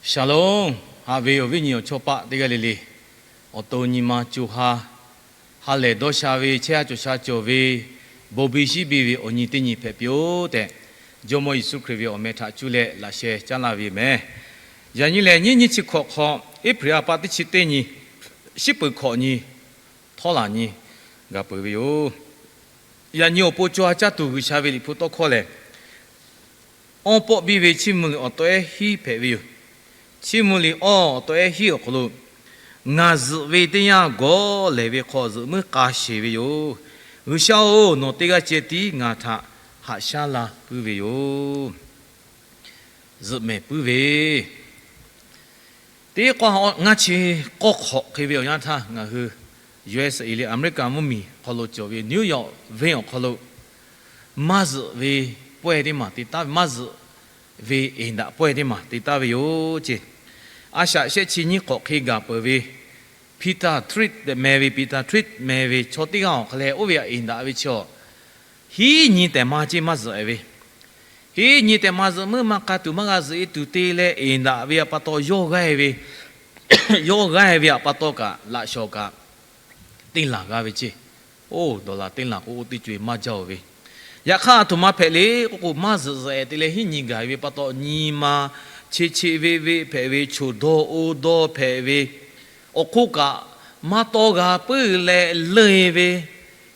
Shalom, haꞈ ve awˬ viˉ nyi awˬ chawˇ paˆ teˇ g'aˇ le le, awˬ to nyi ma co ha, ha lehˬ dawˇ sha ve, chehˇ ha cawˬ sha cawˬ ve, bon biˇ shinˉ biˇ ve awˬ nyi teˇ nyi hpehꞈ piˇ-oˆ tehꞈ, Jawˇmawˇ Yeˍsuˆ Hkriꞈ ve awˬ meh htaꞈ cuˇ leh laꞈ sheh caˉ laˇ ve yoˬ meh. Yaꞈ nyi lehˬ, nyiˇ nyiˇ chi hkawꞈ hk'aw, April ha pa teˇ chi teˇ nyi, shiˉ peuˬ hkawꞈ nyi, htawˇ laˬ nyi gaˬ peuˬ ve yoˬ. Yaꞈ nyi awˬ pon co ha caˇ tuˬ G'uiˬsha ve Liꞈ hpu tawˇ hkawˇ lehˬ, awˇ pawˆ biˇ ve chiˇ mvuh liꞈ awˬ tawꞈ ehˉ hiˉ hpehꞈ ve yoˬ. Chiˇ mvuh liꞈ awˇ awˬ tawꞈ ehˉ hiˉ awˬ hk'aw lo, Ngaˬ zuhꞈ ve teˇ yanˇ gawˇ lehˬ ve hk'aw zuhꞈ muiˉ k'a sheˍ ve yoˬ. G'uiˬsha-oˬ, nawˬ teˇ g'aˇ ceh tiˉ ngaˬ htaꞈ haꞈ shaˉ la puiˉ ve yoˬ. Zuhꞈ mehˍ puiˉ ve, teˇ k'awˇ ngaˇ chi k'awˇ hk'awꞈ hk'e ve awˬ yanˇ htaˇ, ngaˬ hui U S A leh Aˍmeˍriˆkaˍ mvuhˇmiˬ hk'aw lo cawˬ ve New York venˇ awˬ hk'aw lo maˇ zuhꞈ ve pawehˇ teˇ maˬ te taˍ ve, maˇ zuhꞈ ve eˍ daꞈ pawehˇ teˇ maˬ te taˍ ve yoˬ ceˇ. A shaꞈ shehˆ chi nyiˇ hk'awꞈ hk'e gaˬ peuˬ ve Peter Treat tehꞈ meh ve, Peter Treat meh ve chaw teˇ g'aˇ awˬ hk'a leh oˇ ve aꞈ eˍ daꞈ ve chi awˬ, hiˉ nyi tehꞈ maˇ ceˇ maˇ zuhꞈ ve, hiˉ nyi tehꞈ maˇ zuhꞈ muiˉ maˇ k'a tuˬ maˇ g'a zuhꞈ e tuˬ te leh eˍ daꞈ ve aꞈ pa taw yawˇ g'aˇ ve, yawˇ g'aˇ ve aꞈ pa taw kaꞈ laꞈ shawˍ kaꞈ teˇ laˬ g'a ve ceˇ. Oˇ dawˬ laˬ teˇ laˬ k'o, oˇ teˇ co-e maˇ jaˇ-oˬ ve. Yaꞈ hk'aˇ, a htoꞈ ma hpehꞈ le k'oˆ k'o, maˇ zuhꞈ zuhꞈ-e te leh hiˉ nyi gaˬ ve pa taw, nyi ma cheˇ cheˇ ve ve hpehꞈ ve, choˬ dawˇ oˇ dawˇ hpehꞈ ve, awˬ hk'oˆ kaꞈ maˇ tawˇ g'a puiˉ leh leuˇ-e ve,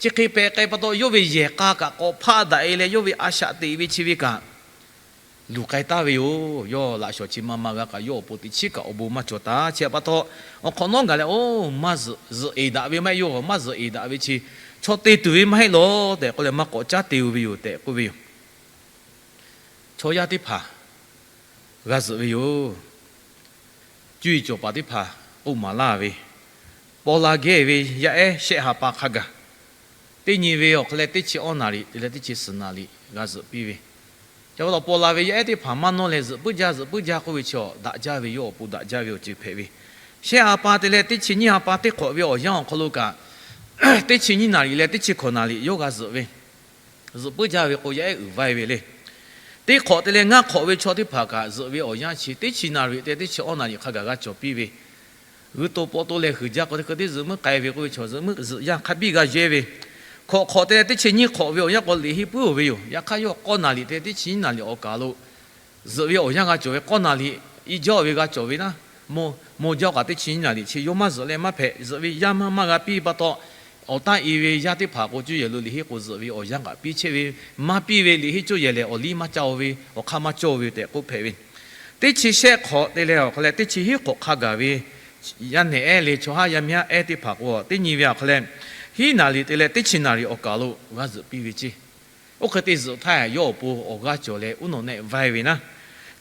chi hk'e hpehꞈ k'ai pa taw, yawˇ ve yehˬ k'a kaꞈ k'awꞈ hpaˆ daꞈ e leh, yawˇ ve a shaꞈ teꞈ ve chi ve kaꞈ luˬ k'ai taˍ ve yoˬ. Yawˇ laꞈ shawˍ chi ma ma g'a kaꞈ, yawˇ awˬ pon teꞈ chiˉ kaꞈ awˬ bon maˇ cawˬ taˍ. Chi aꞈ pa taw, awˬ hk'awꞈ nawˉ gaˬ leh, oˇ maˇ zuhꞈ, zuhꞈ eˍ daꞈ ve maˇ heˆ, yawˇ maˇ zuhꞈ eˍ daꞈ ve chi chaw te tuˬ ve maˇ heˆ lawˬ tehꞈ k'oˆ leh, maˇ k'awꞈ caˉ te-o ve yoˬ tehꞈ k'oˆ ve yoˬ. Chaw yaˇ teˇ hpaˍ g'a zuhꞈ ve yoˬ. Cuˇ yiˍ cawˬ paˍ teˇ hpaˍ k'oˆ maˍ laˇ ve, paw la gehˇ ve yaˇ ehˉ shehˆ ha pa hk'a gaˬ, teˇ nyi ve awˬ hk'a leh teˇ chi awˇ naˍ riˍ te leh teˇ chi suhˍ naˍ riˍ g'a zuhꞈ piˇ ve. Chi pa taw, paw la ve yaˇ ehˉ teˇ hpaˍ maˇ nawˇ leh zuhꞈ puiˉ jaˇ, zuhꞈ puiˉ jaˇ k'oˆ ve chi awˬ daꞈ jaˇ ve, yawˇ awˬ pon daꞈ jaˇ ve awˬ ceuˬ hpehꞈ ve. Shehˆ ha pa te leh teˇ chi nyiˇ ha pa teˇ hk'awꞈ ve awˬ yanˇ awˬ hk'aw lo kaꞈ, teˇ chi nyiˇ naˍ riˍ leh teˇ chi hkawꞈ naˍ riˍ yawˇ g'a zuhꞈ ve. Zuhꞈ puiˉ jaˇ ve k'o, yaˇ ehˉ uiˍ vaiˇ ve le. Teˇ hk'awꞈ te leh ngaˇ hk'awꞈ ve chaw teˇ hpaˍ kaꞈ zuhꞈ ve awˬ yanˇ chi teˇ chi naˍ riˍ te teˇ chi awˇ naˍ riˍ hk'a gaˬ g'a cawˬ piˇ ve. G'uiˬ to paw to leh huiˍ jaˇ k'o, teˇ hk'e teˇ zuhꞈ muiˉ k'ai ve k'oˆ ve chaw, zuhꞈ muiˉ zuhꞈ yanˇ hk'a biˇ g'a yehˇ ve. Hkawꞈ hk'awꞈ te leh teˇ chi nyiˇ hk'awꞈ ve awˬ yanˇ k'o, liꞈ henˇ puiˉ-oˬ ve yoˬ. Yaꞈ hk'aˇ, yawˇ k'awˇ naˍ riˍ te teˇ chi nyiˇ naˍ riˍ awˬ kaˬ lo zuhꞈ ve awˬ yanˇ g'a cawˬ ve. K'awˇ naˍ riˍ i jaˇ ve g'a cawˬ ve naˉ, maw, maw jaˇ kaꞈ teˇ chi nyiˇ naˍ riˍ chi yawˇ maˇ zuhꞈ leh maˇ hpehꞈ. Zuhꞈ ve yaˇ maˇ maˇ g'a piˇ pa taw, awˬ taˇ i ve yaˇ teˇ hpaˍ k'o, cuˇ yehˬ lo liꞈ henˇ k'o zuhꞈ ve awˬ yanˇ kaꞈ piˇ chehˇ ve. Maˇ piˇ ve liꞈ henˇ cuˇ yehˬ lehˬ, awˬ liˇ maˇ caˇ-o ve, awˬ hk'aˇ maˇ cawˇ ve tehꞈ k'oˆ hpehꞈ ve. Teˇ chi shehˆ hk'awꞈ te leh awˬ hk'a leh teˇ chi hiˉ hk'awꞈ hk'a gaˬ ve yaˇ nehˬ ehˉ leh chaw haˉ yaˇ miˇ haˉ ehˉ teˇ hpaˍ k'o, teˇ nyi ve awˬ hk'a leh hiˉ naˍ riˍ te leh teˇ chi naˍ riˍ awˬ kaˬ lo g'a zuhꞈ piˇ ve ceˇ. Oˇ hk'e te zuhꞈ htaˇ, yawˇ awˬ pon awˬ g'aˇ cawˬ leh uˉ nawꞈ nehˆ vaiˇ ve naˉ,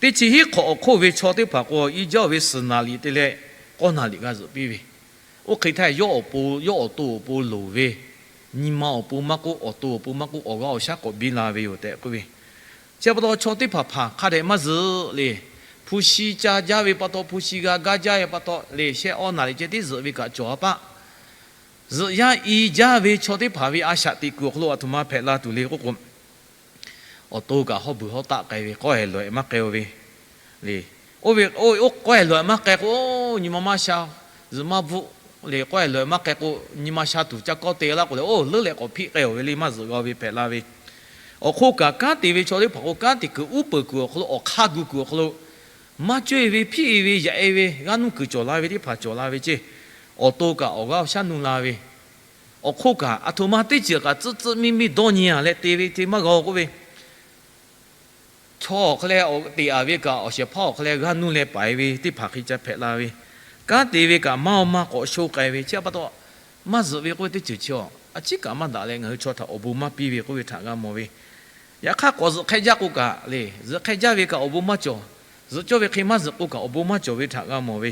teˇ chi hiˉ hk'awꞈ awˬ hk'oˆ ve chaw teˇ hpaˍ k'o, i jaˇ ve suhˍ naˍ riˍ te leh k'awˇ naˍ riˍ g'a zuhꞈ piˇ ve. Oˇ hk'e htaˇ, yawˇ awˬ pon, yawˇ awˬ to awˬ pon loˍ ve, nyi ma awˬ pon maˇ k'oˆ, awˬ to awˬ pon maˇ k'oˆ, awˬ g'aˇ awˬ shaˉ k'awꞈ biˇ la ve yoˬ tehꞈ k'oˆ ve. Chi pa taw, chaw teˇ hpaˍ hpaˍ hk'a dehꞈ maˇ zuhꞈ le. Hpu shi ca jaˇ ve pa taw, hpu shi g'a gaˇ jaˇ ve pa taw le, shehˆ awˇ naˍ riˍ ceh tiˉ zuhꞈ ve kaꞈ cawˬ a paˆ. Zuhꞈ yaˇ i jaˇ ve chaw teˇ hpaˍ ve a shaꞈ teꞈ kuiˬ awˬ hk'aw lo a htoꞈ ma hpehꞈ la tuˬ le k'oˆ k'o, awˬ to kaꞈ hawˉ beuˬ hawˉ taˆ k'ai ve, k'awehˬ lawehˬ maˇ k'ai-o ve le. Oˇ ve, oˇ k'awehˬ lawehˬ maˇ k'ai k'o, nyi ma maˇ sha, zuhꞈ maˇ bvuhˆ le. K'awehˬ lawehˬ maˇ k'ai k'o, nyi ma sha tuˬ ca kawˇ te laˇ k'o leh, oˇ leuˉ leh k'awꞈ hpiˆ k'ai-o ve le, maˇ zuhꞈ g'a-o ve hpehꞈ la ve. Awˬ hk'oˆ kaꞈ, kanˉ te ve chaw teˇ hpaˍ k'o, kanˉ te kuiˬ uˉ peunˍ kuiˬ awˬ hk'aw lo, awˬ hk'aˇ gu kuiˬ awˬ hk'aw lo maˇ cawˇ-e ve, hpiˆ-e ve, yaꞈ-e ve, g'aˇ nuˇ kuiˬ cawˬ la ve teˇ hpaˍ cawˬ la ve ceˇ. Awˬ to kaꞈ awˬ g'aˇ awˬ shaˉ nuˇ la ve. Awˬ hk'oˆ kaꞈ, a htoꞈ ma teˇ ceuˬ kaꞈ tcuhˆ tcuhˆ miˇ miˇ dawˇ nyi-a leh te ve te maˇ g'a-o k'oˆ ve, chaw awˬ hk'a leh teꞈ-a ve kaꞈ, awˬ shehˍ hpaˇ awˬ hk'a leh g'aˇ nuˇ leh paiˍ ve teˇ hpaˍ hk'e ca hpehꞈ la ve. Kanˉ te ve kaꞈ maˇ-o maˇ k'awꞈ sho k'ai ve. Chi pa taw, maˇ zuhꞈ ve k'oˆ ve teˇ ceuˬ chi a, a ciˉ kaꞈ maˇ daꞈ leh ngaˬ hui chaw htaꞈ awˬ bon maˇ piˇ ve k'oˆ ve htaꞈ g'a mawˬ ve. Yaꞈ hk'aˇ, k'awꞈ zuhꞈ hk'e jaˇ k'o kaꞈ le, zuhꞈ hk'e jaˇ ve kaꞈ awˬ bon maˇ cawˬ. Zuhꞈ cawˇ ve hk'e maˇ zuhꞈ k'o kaꞈ awˬ bon maˇ cawˬ ve htaꞈ g'a mawˬ ve.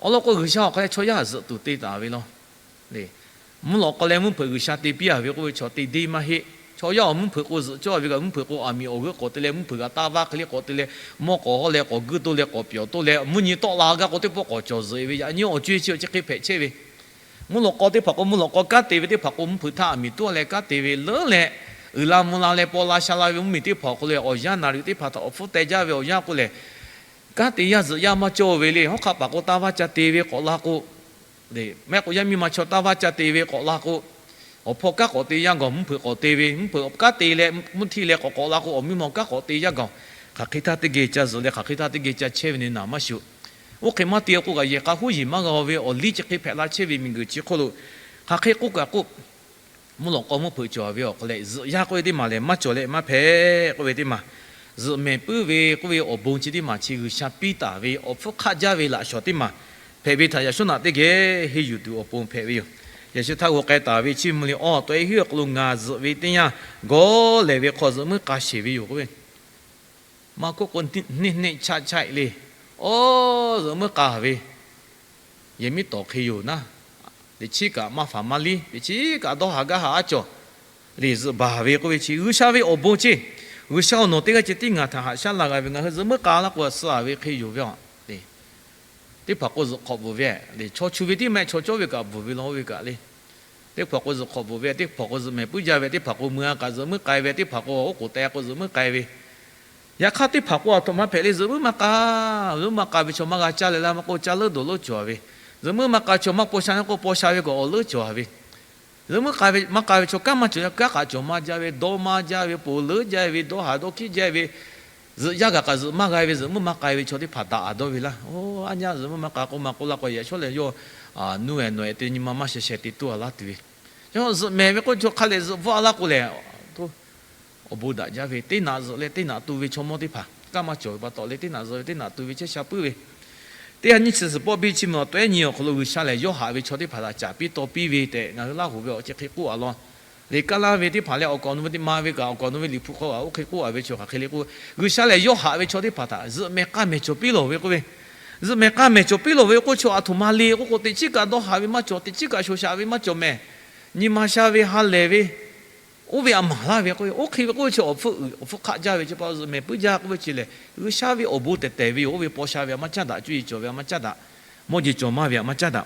Awˬ lawn k'o, G'uiˬsha awˬ hk'a leh chaw yaˇ zuhꞈ tuˬ te taˍ ve law. Mvuhˇ lawꞈ k'aw leh mvuhˇ hpeuꞈ G'uiˬsha te piˇ-a ve k'oˆ ve chaw te deˇ maˇ heˆ. Chaw yaˇ awˬ mvuhˇ hpeuꞈ k'o, zuhꞈ cawˇ ve kaꞈ mvuhˇ hpeuꞈ k'o, aˬ miˍ awˬ g'euˆ k'awꞈ te leh, mvuhˇ hpeuꞈ kaꞈ taˇ vaˇ hk'e le k'awꞈ te leh, mawˇ k'awꞈ hawˉ leh k'awꞈ guiˇ toˇ leh k'awꞈ pyawˬ toˇ leh, mvuhˇ nyi tawˆ la gaˇ k'o, teˇ pawˆ k'awꞈ cawˬ zuhꞈ-e ve. Yaꞈ nyi awˬ co-e chi chi hk'e hpehꞈ chehˇ ve. Mvuhˇ lawꞈ k'aw teˇ hpaˍ k'o, mvuhˇ lawꞈ k'aw kanˉ te ve teˇ hpaˍ k'o, mvuhˇ hpeuꞈ htaˇ aˬ miˍ toˇ leh kanˉ te ve leuˉ leh, uiˍ la mvuh la leh paw la sha la ve mvuhˇmiˬ teˇ hpaˍ awˬ hk'aw lo, awˬ yanˇ naˍ riˍ teˇ hpaˍ htaꞈ awˬ hpfuhˇ teh jaˇ ve awˬ yanˇ k'oˆ lehˬ, Kanˉ te yanˇ zuhꞈ yanˇ maˇ cawˇ ve le. Hawˉ hk'aˆ paˍ k'o, taˇ vaˇ ca te ve k'awꞈ la k'o, le, mehˆ k'o yaˇ miˇ ma chaw taˇ vaˇ ca te ve k'awꞈ la k'o, awˬ hpawˇ kanˉ k'awꞈ te yanˇ gaˬ, mvuhˇ hpeuꞈ k'awꞈ te ve, mvuhˇ hpeuꞈ kanˉ te leh mvuhˇ htiˇ leh k'awꞈ k'awꞈ la k'o, awˬ miˇ ma kanˉ k'awꞈ te yanˇ gaˬ, hk'aˬ hk'e htaˇ teˇ geh ca zuhꞈ leh hk'aˬ hk'e htaˇ teˇ geh ca chehˇ ve ne naˍ maˇ shuˍ. Oˇ hk'e maˇ te k'o kaꞈ, yehˬ k'a huˉ yeˬ maˇ g'a ve awˬ liˇ chi hk'e hpehꞈ la chehˇ ve miˬguiˬ chi hk'oˆ lo, hk'aˬ hk'e k'oˆ kaꞈ k'oˆ, mvuhˇ lawꞈ k'aw mvuhˇ hpeuꞈ cawˬ ve awˬ hk'aw leh, zuhꞈ yanˇ k'oˆ ve teˇ maˬ lehˬ maˇ cawˬ leh maˇ hpehꞈ k'oˆ ve teˇ maˬ, zuhꞈ mehˍ puiˉ ve k'oˆ ve awˬ bon chi teˇ maˬ chi G'uiˬsha piˇ taˍ ve awˬ hpfuhˇ hk'aˆ jaˇ ve laꞈ shawnˍ teˇ maˬ hpehꞈ ve htaꞈ yaꞈ shawˉ naꞈ teˇ geh henˇ yuˬ tuˬ awˬ pon hpehꞈ ve yoˬ. Yaꞈ sheh htaˇ g'aw k'ai taˍ ve chiˇ mvuh le, awˬ taw e hiˉ awˬ hk'aw lo ngaˬ zuhꞈ ve teˇ yanˇ gawˇ lehˬ ve hk'aw zuhꞈ muiˉ k'a sheˍ ve yoˬ k'oˆ ve, maˇ k'oˆ k'o, neˇ neˇ chaˆ chaˆ le, awˬ zuhꞈ muiˉ k'a ve yehˬ miˉ tawˍ hk'e yoˬ naˉ, teꞈ chiˉ kaꞈ maˇ faˍ maˇ liˇ, teꞈ chiˉ kaꞈ dawˇ haˍ gaˇ haˍ aˉ cawˬ, le zuhꞈ baˬ ve k'oˆ ve chi G'uiˬsha ve awˬ bon chi, G'uiˬsha awˬ nawˬ teˇ g'aˇ ceh tiˉ ngaˬ htaꞈ haꞈ shaˉ la g'a ve, ngaˬ hui zuhꞈ muiˉ k'a laˇ k'o suh a ve hk'e yoˬ ve a le. Teˇ hpaˍ k'o zuhꞈ hk'awꞈ bvuhˬ ve le, chaw chu ve tiˉ mehˆ chaw cawˇ ve kaꞈ bvuhˬ ve law oˇ ve kaꞈ le. Teˇ hpaˍ k'o zuhꞈ hk'awꞈ bvuhˬ ve, teˇ hpaˍ k'o zuhꞈ mehˍ puiˉ jaˇ ve, teˇ hpaˍ k'o mui a kaꞈ zuhꞈ muiˉ k'ai ve, teˇ hpaˍ k'o oˉ k'oˍ teh k'o zuhꞈ muiˉ k'ai ve. Yaꞈ hk'aˇ teˇ hpaˍ k'o aˬ htoꞈ ma hpehꞈ le, zuhꞈ muiˉ maˇ k'a, zuhꞈ muiˉ maˇ k'a ve chaw maˇ g'a caˇ leh laˇ, maˇ k'oˆ caˇ leuˉ dawˬ leuˉ cawˬ ve. Zuhꞈ muiˉ maˇ k'a chaw maˇ paw sha ve k'o, paw sha ve k'o awˬ leuˉ cawˬ ve. Zuhꞈ muiˉ maˇ k'a ve chaw kanˉ maˇ cawˬ, kanˉ kaꞈ cawˬ maˇ jaˇ ve, dawˇ maˇ jaˇ ve, ponˬ leuˉ jaˇ ve, dawˇ haˍ dawˇ hkiˉ jaˇ ve, zuhꞈ yaˇ gaˬ kaꞈ zuhꞈ maˇ g'a ve, zuhꞈ muiˉ maˇ k'a ve chaw teˇ hpaˍ daꞈ a dawˇ ve laˇ. Aˉ nyaˇ zuhꞈ muiˉ maˇ k'a k'oˆ maˇ k'oˆ laˇ k'o, yaꞈ shawˉ lehˬ yawˇ nuˇ e nawˬ e te nyi ma maˇ sheh sheh te tuˬ a laˇ tuˬ ve. Zuhꞈ mehˍ ve k'oˆ ve chaw hk'a lehˬ zuhꞈ bvuhˆ a laˇ k'o lehˬ, awˬ bon daꞈ jaˇ ve, teˇ naꞈ zuhꞈ leh teˇ naꞈ tu ve chaw mawˇ teˇ hpaˍ kanˉ maˇ cawˬ ve pa taw leh, teˇ naꞈ zuhꞈ ve teˇ naꞈ tu ve chehˇ sha puiˉ ve. Teˇ ha nyiˇ chi suhˍ pawˆ biˇ chi mvuh awˬ tawehˉ nyi awˬ hk'aw lo G'uiˬsha lehˬ yawˇ haꞈ ve chaw teˇ hpaˍ htaꞈ caˍ piˇ taw piˇ ve tehꞈ ngaˬ hui Laˇ hoˍ ve awˬ chi hk'e k'oˆ a law. Liꞈ kaˇ laˇ ve teˇ hpaˍ leh awˬ kaˍ awˬ nu ve teˇ ma ve kaꞈ awˬ kaˍ awˬ nu ve liꞈ hpu hk'aw kaꞈ oˇ hk'e k'oˆ a ve chaw hk'aˬ hk'e le k'o, G'uiˬsha lehˬ yawˇ haꞈ ve chaw teˇ hpaˍ htaꞈ zuhꞈ mehˍ k'a mehˍ cawˬ piˇ lawˬ ve k'oˆ ve, zuhꞈ mehˍ k'a mehˍ cawˬ piˇ lawˬ ve k'oˆ chaw aˬ htoꞈ ma le k'oˆ k'o, teꞈ chiˉ kaꞈ dawˇ haˍ ve maˇ cawˬ, teꞈ chiˉ kaꞈ shoˍ shaꞈ ve maˇ cawˬ mehˍ. Nyi ma sha ve ha lehˬ ve, oˇ ve aꞈ maˍ laˇ ve k'oˆ ve, oˇ hk'e ve k'oˆ ve chi awˬ hpfuhˇ uiˍ awˬ hpfuhˇ hk'aˆ jaˇ ve chi pa zuhꞈ mehˍ puiˉ jaˇ k'oˆ ve chi lehˬ, G'uiˬsha ve awˬ bon tehˬ tehˬ ve yoˬ. Oˇ ve paw sha ve aꞈ maˇ caˉ daꞈ, cuˇ yiˍ cawˬ ve aꞈ maˇ caˉ daꞈ, mawˇ jeˬ cawˬ maˇ ve aꞈ maˇ caˉ daꞈ.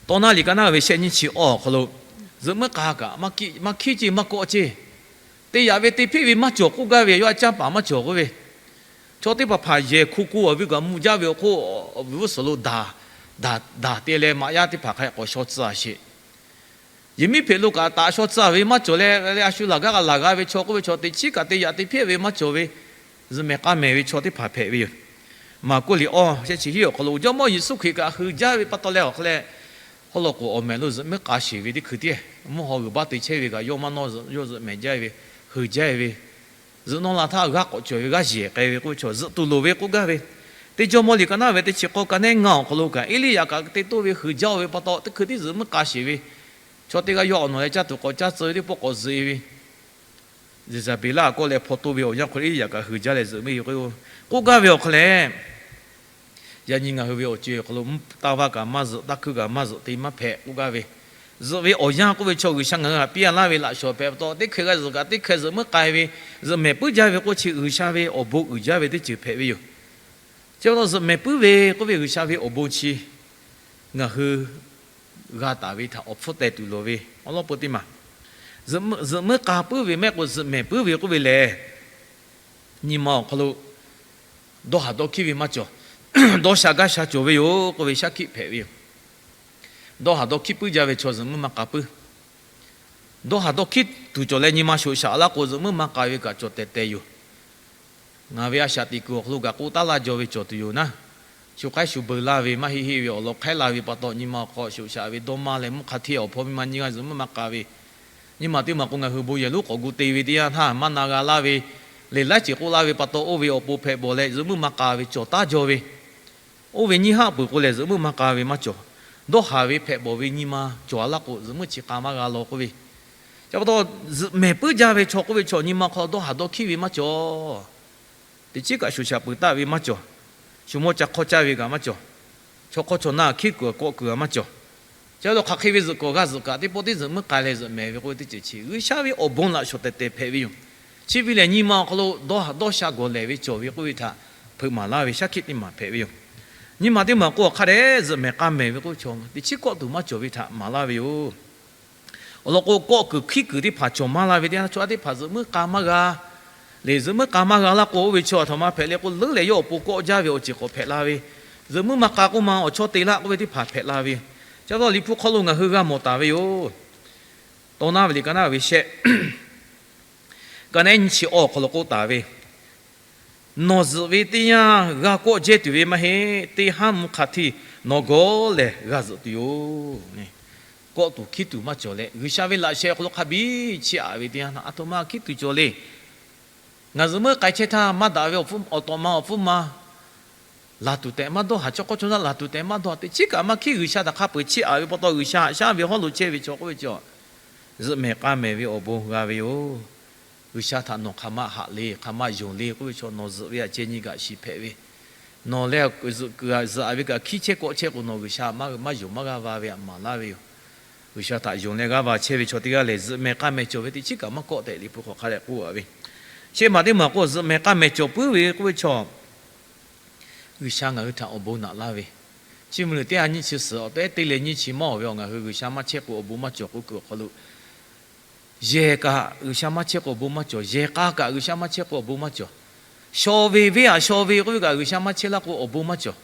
Tawˇ naˉ liꞈ ka naˉ ve shehˆ nyiˇ chi awˬ hk'aw lo, zuhꞈ muiˉ k'a kaꞈ maˇ hkiˉ ceˇ maˇ kawˆ ceˇ, te yaꞈ ve te hpeˆ ve maˇ cawˬ k'oˆ gaˇ ve, yawˇ aꞈ caˇ paˍ maˇ cawˬ k'oˆ ve, chaw teˇ hpaˍ hpaˍ yehˬ hko ko a ve kaꞈ mvuh jaˇ ve awˬ hk'oˆ, awˬ vuiˬ uˉ suhˍ lo daˬ, daˬ te leh maꞈ yaˇ teˇ hpaˍ hk'a k'awꞈ shaw tcuh a sheˍ. Yehˬ miˉ hpehꞈ lo kaꞈ taꞈ shaw tcuh ve maˇ cawˬ leh, a shu laˬ gaˇ k'a laˬ g'a ve chaw k'oˆ ve chaw teꞈ chiˉ kaꞈ te yaꞈ te hpeˆ ve maˇ cawˬ ve, zuhꞈ mehˍ k'a mehˍ ve chaw teˇ hpaˍ hpehꞈ ve yoˬ. Maˍ kuˇ liꞈ awˬ shehˆ chi hiˉ awˬ hk'aw lo Jawˇmawˇ Yeˍsuˆ Hkriꞈ kaꞈ hui jaˇ ve pa taw leh awˬ hk'aw leh, haw law k'oˍ awˬ mehˍ lo zuhꞈ muiˉ k'a sheˍ ve teˇ hkui tiˉ, mvuhˇ haw g'uiˬ baˆ te chehˇ ve kaꞈ yawˇ maˇ nawˇ, yawˇ zuhꞈ mehˍ jaˇ ve, hui jaˇ ve, zuhꞈ nawˇ la htaˇ g'aˇ k'awꞈ cawˬ ve g'aˇ yeˬ k'ai ve k'oˆ ve chaw zuhꞈ tuˬ loˍ ve k'oˆ gaˇ ve. Teˇ Jawˇmawˇ liꞈ ka naˉ ve teˇ chi k'awˇ ka nehˉ ngaˇ awˬ hk'aw lo kaꞈ Eˇliˇyaꞈ kaꞈ te toˇ ve hui jaˇ ve pa taw teˇ hkui tiˉ zuhꞈ muiˉ k'a sheˍ ve, chaw teˇ g'aˇ yawˇ awˬ nawˬ leh caˇ tuˬ k'awꞈ caˇ tcuh ve teˇ pawˆ k'awꞈ zuhꞈ e ve, Yeˍzaˍbeˍlaˆ k'oˆ leh hpaw toˇ ve awˬ yanˇ hk'aw lo Eˇliˇyaꞈ kaꞈ hui jaˇ leh zuhꞈ muiˉ e k'o, k'oˆ gaˇ ve awˬ hk'aw leh, yaꞈ nyi ngaˬ hui ve awˬ co e awˬ hk'aw lo taˇ vaˇ kaꞈ maˇ zuhꞈ, taˇ hkuiˇ kaꞈ maˇ zuhꞈ te maˇ hpehꞈ k'oˆ gaˇ ve, zuhꞈ ve awˬ yanˇ k'oˆ ve chaw G'uiˬsha ngaˬ hui htaꞈ piˇ a laˇ ve laꞈ shawnˍ hpehꞈ pa taw, teˇ hkeh g'a zuhꞈ kaꞈ teˇ hkeh zuhꞈ muiˉ k'ai ve, zuhꞈ mehˍ puiˉ jaˇ ve k'oˆ chi G'uiˬsha ve awˬ bon uiˍ jaˇ ve teˇ ceuˬ hpehꞈ ve yoˬ. Chi pa taw zuhꞈ mehˍ puiˉ ve k'oˆ ve G'uiˬsha ve awˬ bon chi ngaˬ hui g'a taˍ ve htaꞈ awˬ hpfuhˇ teh tuˬ loˍ ve awˬ lawn peu teˇ maˬ, zuhꞈ muiˉ k'a puiˉ ve mehˆ k'o zuhꞈ mehˍ puiˉ ve k'oˆ ve lehˬ, nyi ma awˬ hk'aw lo dawˇ haˍ dawˇ hkiˉ ve maˇ cawˬ, dawˇ sha gaˇ sha cawˬ ve yoˬ k'oˆ ve shaˉ hkiˆ hpehꞈ ve yoˬ. Dawˇ haˍ dawˇ hkiˉ puiˉ jaˇ ve chaw zuhꞈ muiˉ maˇ k'a puiˉ. Dawˇ haˍ dawˇ hkiˉ tuˬ cawˬ leh nyi ma shoꞈ shaꞈ laˇ k'o, zuhꞈ muiˉ maˇ k'a ve kaꞈ cawˬ tehˬ tehˬ yoˬ. Ngaˬ ve a shaꞈ teꞈ kuiˬ awˬ hk'aw lo kaꞈ k'oˆ taˉ laˇ jaw ve cawˬ tuˬ yoˬ naˉ. Shu hk'aiˉ shu beu laˇ ve maˇ heˆ heˆ ve awˬ lawn hk'aiˉ la ve pa taw, nyi ma awˬ hk'aw shoꞈ shaꞈ ve dawˇ maˇ leh mvuhˇ hk'a hteˇ awˬ hpawˇ miˇ ma nyiˇ g'aˇ zuhꞈ muiˉ maˇ k'a ve, nyi ma teˇ maˬ k'o ngaˬ hui bon yehˬ lonˉ k'awꞈ gu te ve teˇ yanˇ htaˇ maˇ na g'a laˇ ve, lehˬ laiˉ ceuˬ k'oˆ laˇ ve pa taw, oˇ ve awˬ pon hpehꞈ bawˬ leh zuhꞈ muiˉ maˇ k'a ve cawˬ taˉ jaw ve, oˇ ve nyiˇ haˆ peuˬ k'o lehˬ zuhꞈ muiˉ maˇ k'a ve maˇ cawˬ. Dawˇ haˍ ve hpehꞈ bawˬ ve nyi ma cawˬ a laˇ k'o, zuhꞈ muiˉ chi k'a maˇ g'a law k'oˆ ve. Chi pa taw, zuhꞈ mehˍ puiˉ jaˇ ve chaw k'oˆ ve chaw nyi ma hk'aw dawˇ haˍ dawˇ hkiˉ ve maˇ cawˬ. Teˇ chiˉ kaꞈ shoꞈ shaꞈ peuˬ taˆ ve maˇ cawˬ. Shu mawˇ ca hk'awˇ caˇ ve kaꞈ maˇ cawˬ. Chaw hk'awˇ chaw na hkiˉ kuiˬ kawˆ kuiˬ a maˇ cawˬ. Chi lo hk'aˬ hk'e ve zuhꞈ kawˬ g'a zuhꞈ kaꞈ, teˇ pawˆ teˇ zuhꞈ muiˉ k'a leh zuhꞈ mehˍ ve k'oˆ ve teˇ ceuˬ chi G'uiˬsha ve awˬ bon laꞈ shawnˍ tehˬ tehˬ hpehꞈ ve yoˬ. Chi ve lehˬ, nyi ma awˬ hk'aw lo dawˇ haˍ dawˇ sha gawˬ lehˬ ve cawˬ ve k'oˆ ve htaꞈ hpeuꞈ maˍ laˇ ve shaˉ hkiˆ teˇ maˬ hpehꞈ ve yoˬ. Nyi ma teˇ maˬ k'o, awˬ hk'a dehꞈ zuhꞈ mehˍ k'a mehˍ ve k'oˆ ve chaw teˇ chiˉ kawˆ tuˬ maˇ cawˬ ve htaꞈ maˍ laˇ ve yoˬ. Awˬ lawn k'o, kawˆ kuiˬ hkiˉ kuiˬ teˇ hpaˍ cawˬ maˇ la ve teˇ yanˇ, chaw a teˇ hpaˍ zuhꞈ muiˉ k'a maˇ g'a. lehˬ zuhꞈ muiˉ k'a maˇ g'a laˇ k'o, oˇ ve chaw aˬ htoꞈ ma hpehꞈ le k'o, leuˉ leh yawˇ awˬ pon kawˆ jaˇ ve awˬ ceuˬ k'awꞈ hpehꞈ la ve, zuhꞈ muiˉ maˇ k'a k'oˆ ma awˬ chawˇ te laˇ k'oˆ ve teˇ hpaˍ hpehꞈ la ve, chi pa taw Liꞈ hpu hk'aw lo ngaˬ hui g'a mawˬ taˍ ve yoˬ. Tawˇ naˉ ve liꞈ ka naˉ ve shehˆ, ka naˉ nyiˇ chi awˬ hk'aw lo k'oˆ taˍ ve, Nawˬ zuhꞈ ve teˇ yanˇ g'a kawˆ jehˇ tuˬ ve maˇ heˆ. Teˇ haˉ mvuhˇ hk'a htiˇ nawˬ gawˇ lehˬ g'a zuhꞈ tuˬ yoˬ. Kawˆ tuˬ hkiˉ tuˬ maˇ cawˬ leh, G'uiˬsha ve laꞈ sheh awˬ hk'aw lo hk'a biˇ chiˇ aꞈ ve teˇ yanˇ htaˇ, aˬ htoꞈ ma hkiˉ tuˬ cawˬ le. Ngaˬ zuhꞈ muiˉ k'ai chehˇ htaˇ, maˇ daꞈ ve awˬ tawꞈ ma awˬ pfuhˇ ma laˬ tuˬ tehꞈ maˇ dawˇ, haˍ chawˇ hk'awˇ chawˇ naˆ laˬ tuˬ tehꞈ maˇ dawˇ, teˇ chiˉ kaꞈ maˇ hkiˉ. G'uiˬsha htaꞈ hk'a peu-eˬ chiˇ aꞈ ve pa taw, G'uiˬsha haꞈ shaˉ ve hawˉ lo chehˇ ve chaw k'oˆ ve chaw, zuhꞈ mehˍ k'a mehˍ ve awˬ bon g'a ve yoˬ. G'uiˬsha htaꞈ nawˬ hk'aˬ ma haꞈ le, hk'aˬ ma yonˍ le k'oˆ ve chaw, nawˬ zuhꞈ ve aꞈ ceh nyi kaꞈ shiˍ hpehꞈ ve, nawˬ leh zuhꞈ aꞈ ve kaꞈ hkiˉ chehˇ kawˆ chehˇ k'o, nawˬ G'uiˬsha maˇ yonˍ maˇ g'aˇ va ve aꞈ maˍ laˇ ve yoˬ. G'uiˬsha htaꞈ yonˍ leh g'aˇ va chehˇ ve chaw teˇ g'aˇ lehˬ, zuhꞈ mehˍ k'a mehˍ cawˬ ve teˇ chiˉ kaꞈ maˇ kawˆ tehꞈ Liꞈ hpu hk'aw hk'a dehꞈ k'oˆ a ve. Shehˆ maˬ teˇ maˬ k'o, zuhꞈ mehˍ k'a mehˍ cawˬ puiˉ ve k'oˆ ve chaw, G'uiˬsha ngaˬ hui htaꞈ awˬ bon naꞈ laˇ ve, Chiˇ mvuh liꞈ teˇ ha nyiˇ chi suhˍ awˬ tehˉ te leh nyiˇ chi mawˇ ve awˬ, ngaˬ hui G'uiˬsha maˇ chehˇ k'o awˬ bon maˇ cawˬ k'oˆ kuiˬ awˬ hk'aw lo, yehˬ kaꞈ G'uiˬsha maˇ chehˇ k'o awˬ bon maˇ cawˬ. Yehˬ k'a kaꞈ G'uiˬsha maˇ chehˇ k'o awˬ bon maˇ cawˬ. Shaw ve venˇ aꞈ shaw ve k'oˆ ve kaꞈ G'uiˬsha maˇ chehˇ laˇ k'o awˬ bon maˇ cawˬ.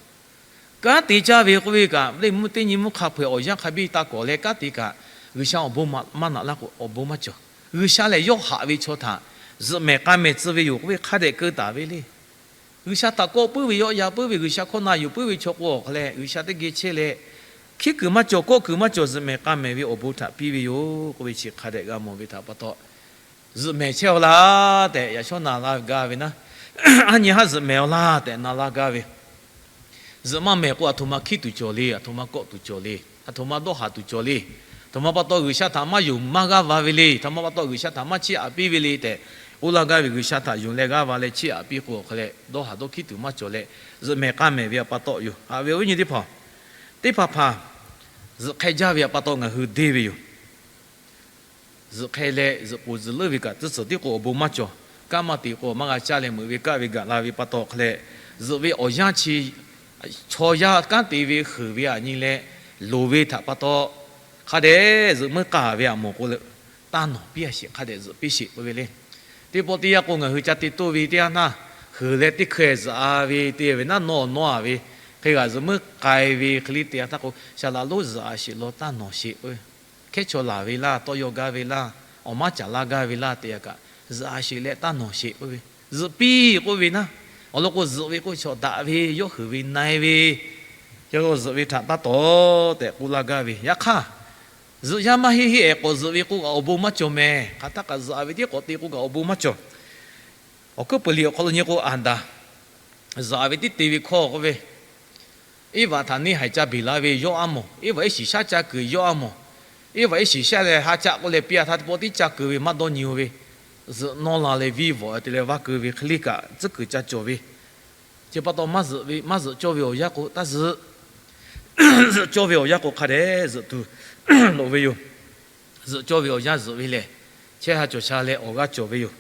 Kanˉ te caˇ ve k'oˆ ve kaꞈ, teˇ nyi mvuhˇ hk'a peu-eˬ awˬ yanˇ hk'a biˇ taˇ kawˍ leh kanˉ te kaꞈ, G'uiˬsha awˬ bon maˇ naꞈ laˇ k'o awˬ bon maˇ cawˬ. G'uiˬsha lehˬ yawˇ haꞈ ve chaw htaꞈ zuhꞈ mehˍ k'a mehˍ tcuh ve yoˬ k'oˆ ve hk'a dehꞈ keu taˍ ve le. G'uiˬsha htaꞈ kawˆ puiˉ ve, yawˆ yan puiˉ ve, G'uiˬsha hkawˇ na yuˬ puiˉ ve chaw k'o awˬ hk'a leh, G'uiˬsha teˇ geh chehˇ leh, hkiˉ kuiˬ maˇ cawˬ, kawˆ kuiˬ maˇ cawˬ, zuhꞈ mehˍ k'a mehˍ ve awˬ bon htaꞈ piˇ ve yoˬ k'oˆ ve chi hk'a dehꞈ g'a mawˬ ve htaꞈ pa taw, zuhꞈ mehˍ chehˇ-aw laˇ tehꞈ yaꞈ shawˉ na laˇ gaˇ ve naˉ, aˉ nyi haˉ zuhꞈ mehˍ-aw laˇ tehꞈ na laˇ gaˇ ve, zuhꞈ maˇ mehˍ k'o, aˬ htoꞈ ma hkiˉ tuˬ cawˬ le, aˬ htoꞈ ma kawˆ tuˬ cawˬ le, aˬ htoꞈ ma dawˇ haˍ tuˬ cawˬ le, aˬ htoꞈ ma pa taw G'uiˬsha htaꞈ maˇ yonˍ maˇ g'aˇ va ve le, aˬ htoꞈ ma pa taw G'uiˬsha htaꞈ maˇ chiˇ aꞈ piˇ ve le tehꞈ k'oˆ laˇ gaˇ ve, G'uiˬsha htaꞈ yonˍ leh g'aˇ va leh chiˇ aꞈ piˇ k'o awˬ hk'a leh, dawˇ haˍ dawˇ hkiˉ tuˬ maˇ cawˬ leh, zuhꞈ mehˍ k'a mehˍ ve awˬ pa taw yoˬ. Haꞈ ve awˬ viˉ nyi teˇ hpaˍ, teˇ hpaˍ hpaˍ zuhꞈ hk'e jaˇ ve awˬ pa taw ngaˬ hui deˇ ve yoˬ. Zuhꞈ hk'e leh zuhꞈ poˬ zuhꞈ leuˉ ve kaꞈ, tcuhˇ tcuhˍ tiˉ k'o awˬ bon maˇ cawˬ. Kanˉ maˇ te k'o maˇ g'a caˇ leh meuꞈ ve kaˆ ve gaꞈ la ve pa taw hk'a leh, zuhꞈ ve awˬ yanˇ chi chaw yaˇ kanˉ te ve heuˬ ve aꞈ nyi leh loˍ ve htaꞈ pa taw, hk'a dehꞈ zuhꞈ muiˉ k'a ve aꞈ mawˬ k'o, taˇ nawˬ piˇ a sheˍ, hk'a dehꞈ zuhꞈ piˇ sheˍ k'oˆ ve le. Teˇ pawˆ teˇ yanˇ k'o ngaˬ hui ca te toˇ ve teˇ yanˇ htaˇ, heuˬ leh teˇ hkeh zuhꞈ a ve te ve naˉ, nawˇ nawˇ a ve, hk'e g'aꞈ zuhꞈ muiˉ k'ai ve hk'e le te a htaˇ k'o, shaˍ laꞈ lonˉ zuhꞈ a sheˍ law, taˇ nawˬ sheˍ k'oˆ ve. Hkehˉ chaw laˬ ve laˇ, tawˇ yaw gaˇ ve laˇ, awˬ maˇ caˍ laˇ gaˇ ve laˇ te a kaꞈ, zuhꞈ a sheˍ leh taˇ nawˬ sheˍ k'oˆ ve. Zuhꞈ piˇ k'oˆ ve naˉ, awˬ lawn k'o zuhꞈ ve k'oˆ ve chaw daꞈ ve, yawˇ heuˬ ve na e ve, yawˇ zuhꞈ ve htaꞈ taˇ tawˍ tehꞈ k'oˆ laˇ gaˇ ve. Yaꞈ hk'aˇ, zuhꞈ yaˇ maˇ heˆ heˆ ehˍ k'awꞈ zuhꞈ ve k'o kaꞈ awˬ bon maˇ cawˬ mehˍ. Hk'aˬ htaˇ kaꞈ zuhꞈ a ve tiˉ k'awꞈ te k'o kaꞈ awˬ bon maˇ cawˬ. Awˬ hkuiˉ peuˬ liꞈ awˬ hk'aw lo nyi k'o, Aˍdanˍ zuhꞈ a ve tiˉ te ve hkawˇ k'oˆ ve, Eˇvaꞈ htaꞈ neˇ haiˬ ca beˬ laˇ ve yawˇ a mawˬ. Eˇvaꞈ iˉ shiˍ shaˉ ca kuiˬ yawˇ a mawˬ. Eˇvaꞈ iˉ shiˍ shaˉ leh ha caˆ k'oˆ leh piˇ a htaˇ teˇ pawˆ tiˉ ca kuiˬ ve maˇ dawˇ nyi-o ve, zuhꞈ nawˇ la leh viˇ vawꞈ te leh vaˇ keu ve hk'e le kaꞈ tcuhˉ kuiˬ ca cawˬ ve. Chi pa taw maˇ zuhꞈ ve, maˇ zuhꞈ cawˇ ve awˬ yanˇ k'o taˇ zuhꞈ. Zuhꞈ cawˇ ve awˬ yanˇ k'o hk'a dehꞈ zuhꞈ tuˬ loꞈ ve yoˬ. Zuhꞈ cawˇ ve awˬ yanˇ zuhꞈ ve lehˬ, chehˇ ha cawˬ sha leh awˬ g'aˇ cawˬ ve yoˬ.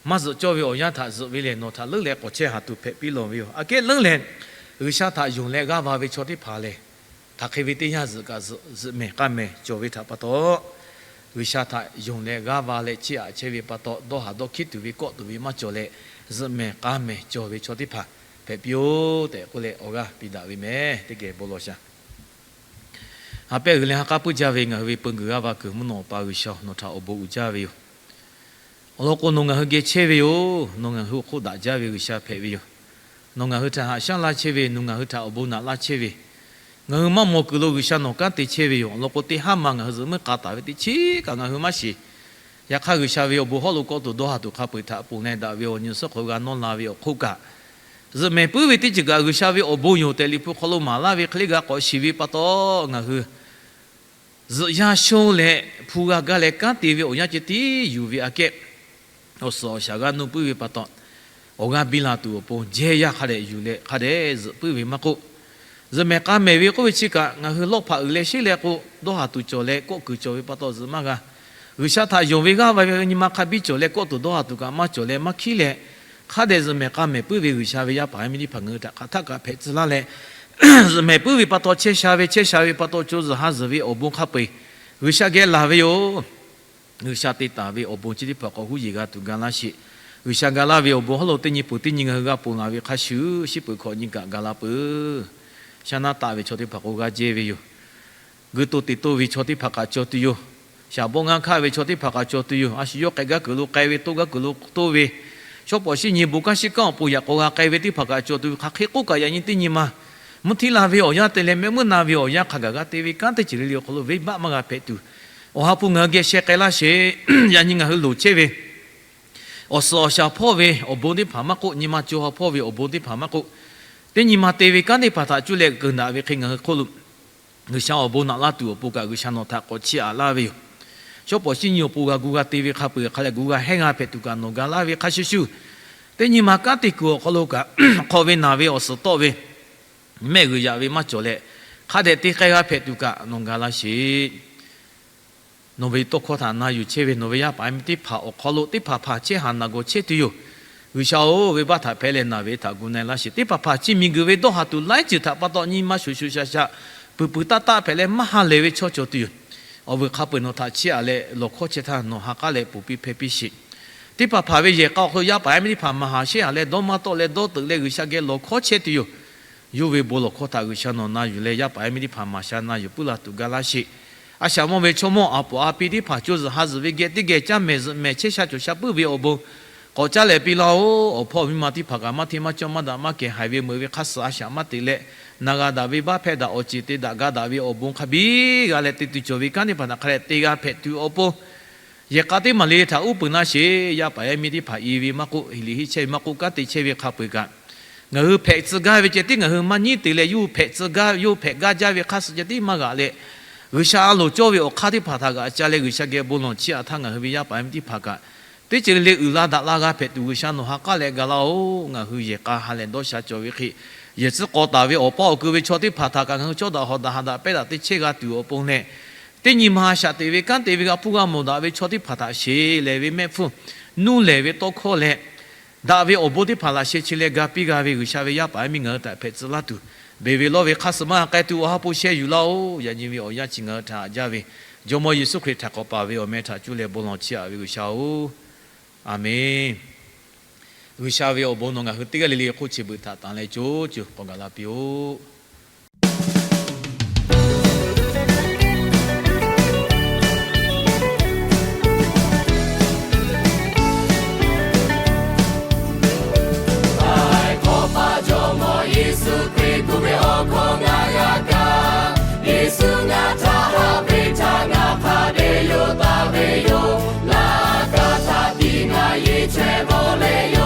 Maˇ zuhꞈ cawˇ ve awˬ yanˇ htaꞈ zuhꞈ ve lehˬ, nawˬ htaꞈ leuˉ leh k'awꞈ chehˇ ha tuˬ hpehꞈ piˇ lawˬ ve yoˬ. Aꞈ kehˉ leuˉ lehˬ, G'uiˬsha htaꞈ yonˍ leh g'aˇ va ve chaw teˇ hpaˍ lehˬ, hk'aˬ hk'e ve teˇ yanˇ zuhꞈ kaꞈ zuhꞈ, zuhꞈ mehˍ k'a mehˍ cawˬ ve htaꞈ pa taw, G'uiˬsha htaꞈ yonˍ leh g'aˇ va leh chiˇ aꞈ chehˇ ve pa taw, dawˇ haˍ dawˇ hkiˉ tuˬ ve kawˆ tuˬ ve maˇ cawˬ leh, zuhꞈ mehˍ k'a mehˍ cawˬ ve chaw teˇ hpaˍ hpehꞈ piˇ-oˆ tehꞈ k'oˆ leh awˬ g'aˇ piˇ daꞈ ve mehˍ. Teˇ geh bon lawˬ shaˍ. Ha pehˇ g'uiˬ leh ha k'aˉ puiˉ jaˇ ve ngaˬ hui ve peu kuiˬ g'aˇ va kuiˬ mvuhˇ naw awˬ pa G'uiˬsha, nawˬ htaꞈ awˬ bon uiˍ jaˇ ve yoˬ. Awˬ lawn k'o, nawˬ ngaˬ hui geh chehˇ ve yoˬ. Nawˬ ngaˬ hui awˬ hk'oˆ daꞈ jaˇ ve G'uiˬsha hpehꞈ ve yoˬ. Nawˬ ngaˬ hui htaꞈ haꞈ shaˉ laˇ chehˇ ve, nawˬ ngaˬ hui htaꞈ awˬ bon naꞈ laˇ chehˇ ve, ngaˬ hui maˇ mawˬ kuiˬ lo G'uiˬsha nawˬ kanˉ te chehˇ ve yoˬ. Awˬ lawn k'o, teˇ haˉ ma ngaˬ hui zuhꞈ muiˉ k'a taˍ ve teˇ chiˉ kaꞈ ngaˬ hui maˇ shiˍ. Yaꞈ hk'aˇ, G'uiˬsha ve awˬ bon hawˉ lo kawˆ tuˬ dawˇ haˍ tuˬ hk'a peu-eˬ htaꞈ ponˬ leh daꞈ ve awˬ nyi suhˉ hk'aw g'a nawˇ la ve awˬ hk'oˆ kaꞈ, zuhꞈ mehˍ puiˉ ve teˇ ceuˬ kaꞈ G'uiˬsha ve awˬ bon yoˬ tehꞈ Liꞈ hpu hk'aw lo maˍ laˇ ve hk'e le g'a k'awꞈ shiˍ ve pa taw, ngaˬ hui zuhꞈ yaˇ shonˇ leh hpu g'a gaˇ leh kanˉ te ve awˬ yanˇ ceh tiˉ yuˬ ve aꞈ kehˉ, awˬ suhˍ awˬ shaˍ g'a nuˇ puiˉ ve pa taw, awˬ g'aˇ biˇ la tuˬ awˬ pon jehˇ yaˇ hk'a dehꞈ yuˬ leh hk'a dehꞈ zuhꞈ puiˉ ve maˇ k'oˆ, zuhꞈ mehˍ k'a mehˍ ve k'oˆ ve chi kaꞈ ngaˬ hui lawˇ hpaꞈ uiˍ leh sheˉ leh k'o, dawˇ haˍ tuˬ cawˬ leh kawˆ kuiˬ cawˬ ve pa taw zuhꞈ maˇ g'a. G'uiˬsha htaꞈ yonˍ ve g'aˇ va ve nyi ma hk'a biˇ cawˬ leh kawˆ tuˬ dawˇ haˍ tuˬ kaꞈ maˇ cawˬ leh maˇ hkiˉ leh, hk'a dehꞈ zuhꞈ mehˍ k'a mehˍ puiˉ ve G'uiˬsha ve yaˇ paˍ yaˇ miˇ teˇ hpaˍ ngaˬ hui htaꞈ hk'aˬ htaˆ kaꞈ hpehꞈ tcuh laˇ leh, zuhꞈ mehˍ puiˉ ve pa taw chehˇ sha ve, chehˇ sha ve pa taw co zuhˬ ha zuhˬ ve awˬ bon hk'a peu-eˬ G'uiˬsha geh laˬ ve yoˬ. G'uiˬsha te taˍ ve awˬ bon chi teˇ hpaˍ k'awꞈ huˉ yeˬ g'a tuˬ ga laˇ sheˍ. G'uiˬsha ga laˇ ve awˬ bon hawˉ lo teˇ nyi peuˬ teˇ nyi ngaˬ hui g'a ponˬ laˬ ve hk'a shuˍ, shiˉ peuˬ hkawꞈ nyi kaꞈ ga la peuˬ. Shaˉ naˉ taˆ ve chaw teˇ hpaˍ k'o g'a jehˇ ve yoˬ. G'uiˬ to teꞈ to ve chaw teˇ hpaˍ kaꞈ cawˬ tuˬ yoˬ. Shaˍ bawˆ ngaˇ hkaˆ ve chaw teˇ hpaˍ kaꞈ cawˬ tuˬ yoˬ. A shu yawˇ k'ai gaˇ kuiˬ lo k'ai ve, toˇ gaˇ kuiˬ lo toˇ ve, shawˉ pawˍ shiˉ nyi bon kanˉ shiˉ kanˉ awˬ pon yaꞈ k'aw g'a k'ai ve teˇ hpaˍ kaꞈ cawˬ tuˬ ve hk'aˬ hk'e k'oˆ kaꞈ, yaꞈ nyi teˇ nyi ma mvuhˇ htiˇ la ve awˬ yanˇ te leh mehˆ meuˇ na ve awˬ yanˇ hk'a gaˬ g'a te ve kanˉ teˇ ceuˬ le le awˬ hk'aw lo venˇbaˆ maˇ g'a hpehꞈ tuˬ, Awˬ ha hpu ngaˬ hui geh sheh k'ai laˇ sheˍ. Yaꞈ nyi ngaˬ hui loˍ chehˇ ve awˬ suhˍ awˬ shaˍ hpawˇ ve awˬ bon teˇ hpaˍ maˇ k'oˆ, nyi ma co ha hpawˇ ve awˬ bon teˇ hpaˍ maˇ k'oˆ, teˇ nyi ma te ve kanˉ teˇ hpaˍ htaꞈ cuˇ leh keunˍ daꞈ ve hk'e ngaˬ hui hk'oˆ lo G'uiˬsha awˬ bon naꞈ laˇ tuˬ awˬ pon kaꞈ G'uiˬsha nawˬ htaꞈ k'awꞈ chiˇ aꞈ laˇ ve yoˬ. Shawˉ pawˍ shiˉ nyi awˬ pon g'a gu g'a te ve hk'a peu-eˬ hk'a leh gu g'a hehnˇ g'a hpehꞈ tuˬ kaꞈ nawˬ ga laˇ ve hk'a shuˍ shuˍ, teˇ nyi ma kanˉ te kuiˬ awˬ hk'aw lo kaꞈ hk'awꞈ ve naˬ ve awˬ suhˍ tawˆ ve mehˆ g'uiˬ yaꞈ ve maˇ cawˬ leh, hk'a dehꞈ te k'ai g'a hpehꞈ tuˬ kaꞈ nawˬ ga laˇ sheˍ. Nawˬ ve tawˇ hkawˇ htaꞈ na yuˬ chehˇ ve nawˬ ve yaˇ paˍ yaˇ miˇ teˇ hpaˍ awˬ hk'aw lo teˇ hpaˍ hpaˍ chehˇ haˍ naˬ gawˬ chehˇ tuˬ yoˬ. G'uiˬsha-oˬ, venˇbaˆ htaꞈ hpehˇ leh naˬ ve htaꞈ gu na-e laˇ sheˍ. Teˇ hpaˍ hpaˍ chi miˬguiˬ ve dawˇ haˍ tuˬ laiˉ ceuˬ htaꞈ pa taw nyi ma shuˍ shuˍ shaˍ shaˍ, puiˬ puiˬ taˆ taˆ hpehꞈ leh maˇ ha lehˬ ve chaw cawˬ tuˬ yoˬ. Awˬ vuiˬ hk'a peu-eˬ nawˬ htaꞈ chiˇ aꞈ leh lawˬ hkawˇ chehˇ htaˇ nawˬ ha k'aˉ leh ponˬ piˇ hpehˇ piˇ sheˍ. Teˇ hpaˍ hpaˍ ve yehˬ k'a awˬ hk'aw lo yaˇ paˍ yaˇ miˇ teˇ hpaˍ maˍ haˍ shehˉ haˍ leh dawˇ maˇ tawˆ leh dawˇ teuꞈ leh G'uiˬsha geh lawˬ hkawˇ chehˇ tuˬ yoˬ. Yawˇ ve bon lawˬ hkawˇ htaꞈ G'uiˬsha nawˬ na yuˬ leh yaˇ paˍ yaˇ miˇ teˇ hpaˍ maˍ sha na yuˬ puiˉ la tuˬ ga laˇ sheˍ. A shaꞈ mawˇ ve chaw mawˇ aˬ poˍ a pi teˇ hpaˍ co zuhˬ ha zuhˬ ve geh teˇ geh caˇ mehˍ zuhꞈ mehˍ chehˇ sha cawˬ sha puiˉ ve awˬ bon k'awꞈ caˉ leh piˇ laˇ-oˬ. Awˬ hpawˇ miˇ ma teˇ hpaˍ kaꞈ maˇ hteˇ maˇ cawˇ maˇ daꞈ maˇ kehˬ haiˬ ve meuꞈ ve hk'a suhˍ a shaꞈ maˇ teꞈ leh, na g'a daꞈ ve baˆ hpehˇ daꞈ awˬ ceˬ te daꞈ ga daꞈ ve awˬ bon hk'a biˇ g'a leh te tuˬ cawˬ ve kanˉ teˇ hpaˍ htaꞈ hk'a dehꞈ te g'a hpehꞈ tuˬ awˬ pon yehˬ k'a teˇ maˍ le htaꞈ uˉ peunˍ laˇ sheˍ. Yaˇ paˍ yaˇ miˇ teˇ hpaˍ i ve maˇ k'oˆ, heˍ liꞈ heˆ chehˇ ve maˇ k'oˆ, kanˉ te chehˇ ve hk'a peu-eˬ kaꞈ, ngaˬ hui hpehꞈ tcuh gaˇ ve ceh tiˉ ngaˬ hui maˇ nyiˉ te leh, yawˇ hui hpehꞈ tcuh gaˇ, yawˇ hui hpehꞈ gaˇ jaˇ ve hk'a suhˍ ceh tiˉ maˇ g'aꞈ leh, G'uiˬsha a loˍ cawˇ ve awˬ hk'aˇ teˇ hpaˍ htaꞈ g'aꞈ ca leh G'uiˬsha geh bon lawˬ chiˇ aꞈ htaˇ ngaˬ hui ve yaˇ paˍ yaˇ miˇ teˇ hpaˍ kaꞈ teˇ ceuˬ le le uiˍ la daꞈ la g'a hpehꞈ tuˬ G'uiˬsha nawˬ ha k'aˉ leh ga laˇ-oˬ. Ngaˬ hui yehˬ k'a ha lehˬ dawˇ sha cawˬ ve hk'e, yehˬ tcuhˉ k'aw taˍ ve awˬ paˇ awˬ ku ve chaw teˇ hpaˍ htaꞈ kaꞈ ngaˬ hui cawˇ daꞈ hawˍ daꞈ ha daꞈ pehˇ daꞈ te chehˇ g'a tuˬ awˬ pon leh, teˇ nyi ma a shaꞈ teꞈ ve kanˉ te ve g'a hpuˇ g'a mawˬ daꞈ ve chaw teˇ hpaˍ htaꞈ sheˍ lehˬ ve mehˆ hpfuhˇ, nuˇ lehˬ ve tawˇ hkawˇ leh, daꞈ ve awˬ bon teˇ hpaˍ laꞈ sheh chi leh ga piˇ g'a ve G'uiˬsha ve yaˇ paˍ yaˇ miˇ ngaˬ hui htaꞈ hpehꞈ tcuh laˇ tuˬ, beˬ ve lawˇ ve hk'a suhˍ maˇ k'ai tuˬ Awˬ ha hpu sheh yuˬ laˇ-oˬ. Yaꞈ nyi ve awˬ yanˇ chi ngaˬ hui htaꞈ haꞈ jaˇ ve Jawˇmawˇ Yeˍsuˆ Hkriꞈ htaꞈ k'awꞈ paˍ ve awˬ meh htaꞈ cuˇ leh bon lawˬ chiˇ aꞈ ve G'uiˬsha-oˬ, Aˍmenˬ. G'uiˬsha ve awˬ bon nawˬ ngaˬ hui teˇ g'aˇ le le hk'oˆ chi beuꞈ htaꞈ tanˬ leh co co k'awꞈ gaˬ la piˇ-oˆ. Laiˉ hkawˇ pa Jawˇmawˇ Yeˍsuˆ Hkriꞈ tuˬ ve awˬ hkawˇ ngaˬ g'a kaˇ. Yeˍsuˆ ngaˬ htaꞈ haꞈ ve htaꞈ ngaˬ hk'a dehꞈ yawˇ taˍ ve yoˬ. Laˇ kaꞈ htaꞈ tiˉ ngaˬ yeˬ chaweh bawˬ leh